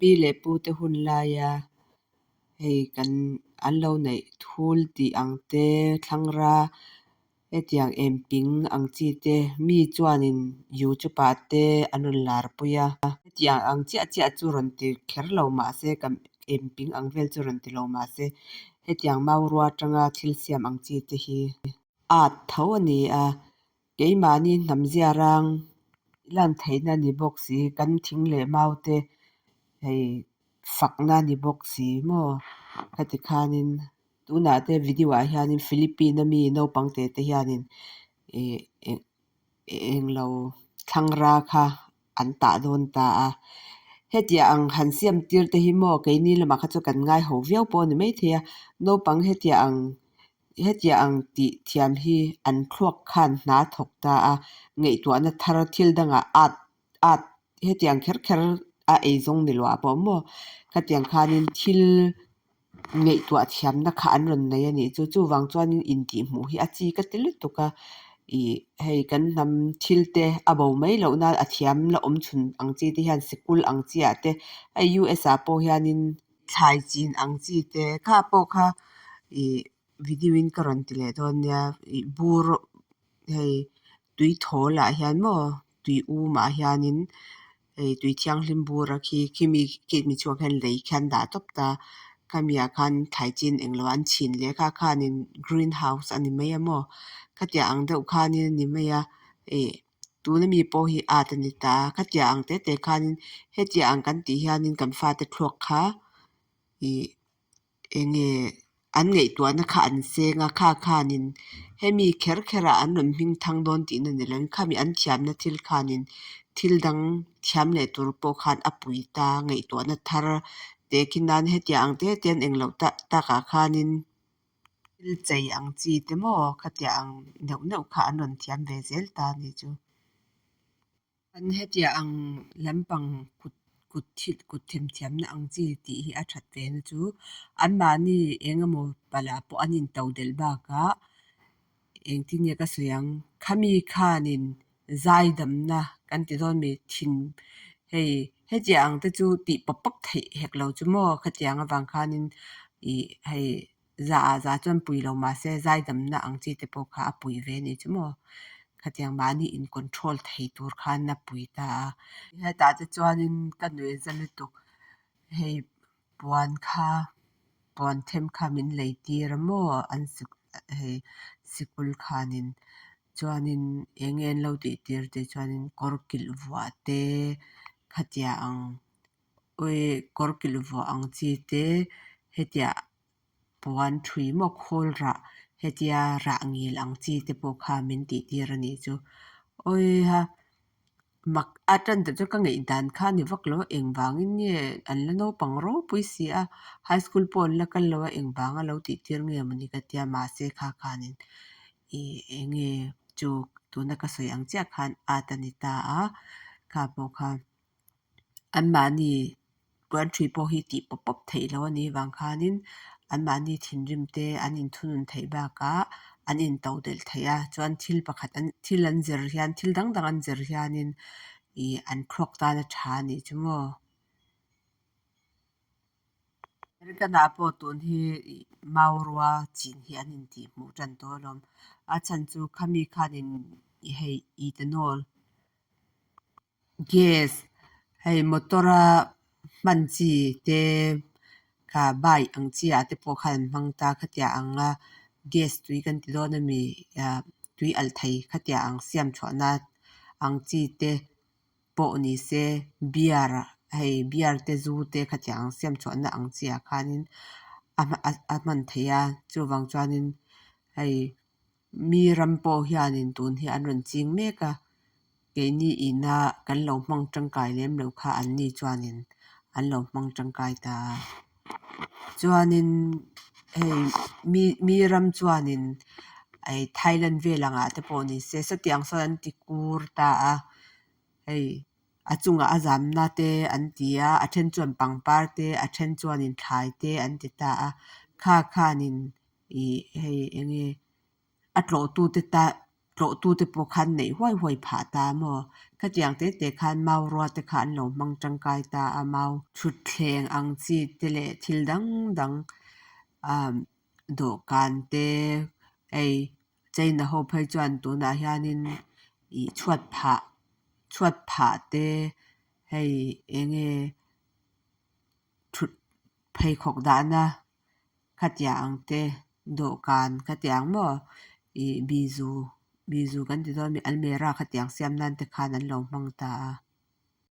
Pi leh pute hun laia hei kan an lo neih thul tih ang te thlangra hetiang emping ang chi te mi chuanin youtube ah te an rawn lar pui a hetiang ang chiah chiah chu rawn ti kher lo mahse kan emping ang vel chu rawn ti lo mahse hetiang maurua atanga thil siam ang chi te hi art tho a ni a keimahni hnam zia rang lan theihna ni bawk si kan thing leh mau te hei fakna ni bawk si maw heti khanin tunah te video ah hianin Philippine ami naupang te te hianin ih englo thlangra kha an tah dawn ta a hetiang ang han siam tir te hi maw keini lamah kha chu kan ngai ho viau pawh a ni maithei a naupang hetiang ang hetiang ang tih thiam hi an thluak khan hna thawk ta a ngaihtuahna thar thil dangah art art hetiang kher kher a eizawng ni lo ah pawh maw khatiang khanin thil ngaihtuah thiamna kha an rawn nei a nih chu chuvang chuanin intihhmuh hi a chi ka ti lutuk a ih hei kan hnam thil te a bo mai loh nan a thiam la awm chhun ang chi te hian sikul ang chi ah te hei U S ah pawh hianin thlai chin ang chi te kha pawh kha ih video in ka rawn ti leh dawn nia ih bur hei tui thawl ah hian maw tui um ah hianin hei tui thianghlim bur a khi khimi khimi chhuak hian lei khian dah tawp ta khami ah khan thlai chin englo an chhin leh kha khanin green house a ni mai a maw khatiang ang deuh khanin a ni mai a ih tuna mi pawh hi art a ni ta a khatiang ang te te khanin hetiang ang kan tih hianin kan fate thluak kha ih enge an ngaihtuahna kha an seng a kha khanin hemi kher kher ah an rawn hming thang dawn tihna ni lovin khami an thiamna thil khanin thil dang thiam leh tur pawh khan a pui ta ngaihtuahna thar teh khi nan hetiang ang te te an englo tak takah khanin thil chei ang chi te maw khatiang ang neuh neuh kha an rawn thiam ve zel ta a nih chu. An hetiang ang lampang kut kut thil kut themthiamna ang chi tih hi a that ve na chu anmahni eng emaw palh ah pawh an in to delh bakah engtin nge ka sawi ang khami khanin zaidamna kan ti dawn mi thin hei hetiang ang te chu tih pawp pawp theih hek lo chu maw khatiang avang khanin ih hei Za ah za chuan pui lo mahse zaidamna ang chi te pawh kha a pui ve a nih chu maw. Khatiang mahni in control thei tur khan a pui ta a. Hetah te chuanin ka nuih za lutuk hei puan kha puan them kha min lei tir a maw an hei sikul khanin chuanin eng nge an lo tih tir tih chuanin kawr kilh vuah te khatiang ang kawr kilh vuah ang chi te hetiah puan thui maw khawl rah hetia rah ngil ang chi te pawh kha min tih tir a nih chu awiha mak a tan te chu ka ngaih dan kha a ni vak lo a engvangin nge an la naupang ropui si a high school pawh an la kal lo a engvanga lo tih tir nge mawni ka tia mahse kha khanin ih eng nge chu tuna ka sawi ang chiah khan art a ni ta a kha pawh kha. Anmahni puan ṭhui pawh hi tih pawp pawp theih loh a nih vang khanin anmahni thinrim te an inthunun theih bakah an into delh theih a chuan thil pakhat an thil an zir hian thil dang dang an zir hianin ih an thluak tan a tha a nih chu maw. American-ah pawh tun hi ih maurua chin hi an intih hmuh tan tawh alawm a chhan chu khami khanin hei ethanol Gas hei motor a hman chi te kha bike ang chi ah te pawh khan an hmang ta khatiang ang a gas tui kan ti dawn ami ah tui alh thei khatiang ang siam chhuah na ang chi te pawh ni se beer hei beer te zu te khatiang ang siam chhuah na ang chi ah khanin a a hman theih a chuvang chuanin hei mi ram pawh hianin tun hi an rawn ching mek a. Keini ina kan lo hmang tangkai lem lo kha an ni chuanin an lo hmang tangkai ta a. Chuanin hei mi mi ram chuanin ei Thailand vel angah te pawh ni se sawtiang sawn an ti kur ta a hei a chungah a zamna te an ti a a then chuan pangpar te a then chuanin thlai te an ti ta a kha khanin ih hei eng nge a tlawhtute ta. Tlawhtute pawh khan neih huai huai phah ta maw? Khatiang te te khan maurua te kha an lo hmang tangkai ta a, mau thutthleng ang chi te leh thil dang dang ahm dawhkan te hei china ho phei chuan tunah hianin ih chhuat phah chhuat phah te hei eng nge thut pheikhawk dahna khatiang ang te dawhkan khatiang maw ih bizu bizu kan ti dawn ami almera khatiang siam nan te khan an lo hmang ta a.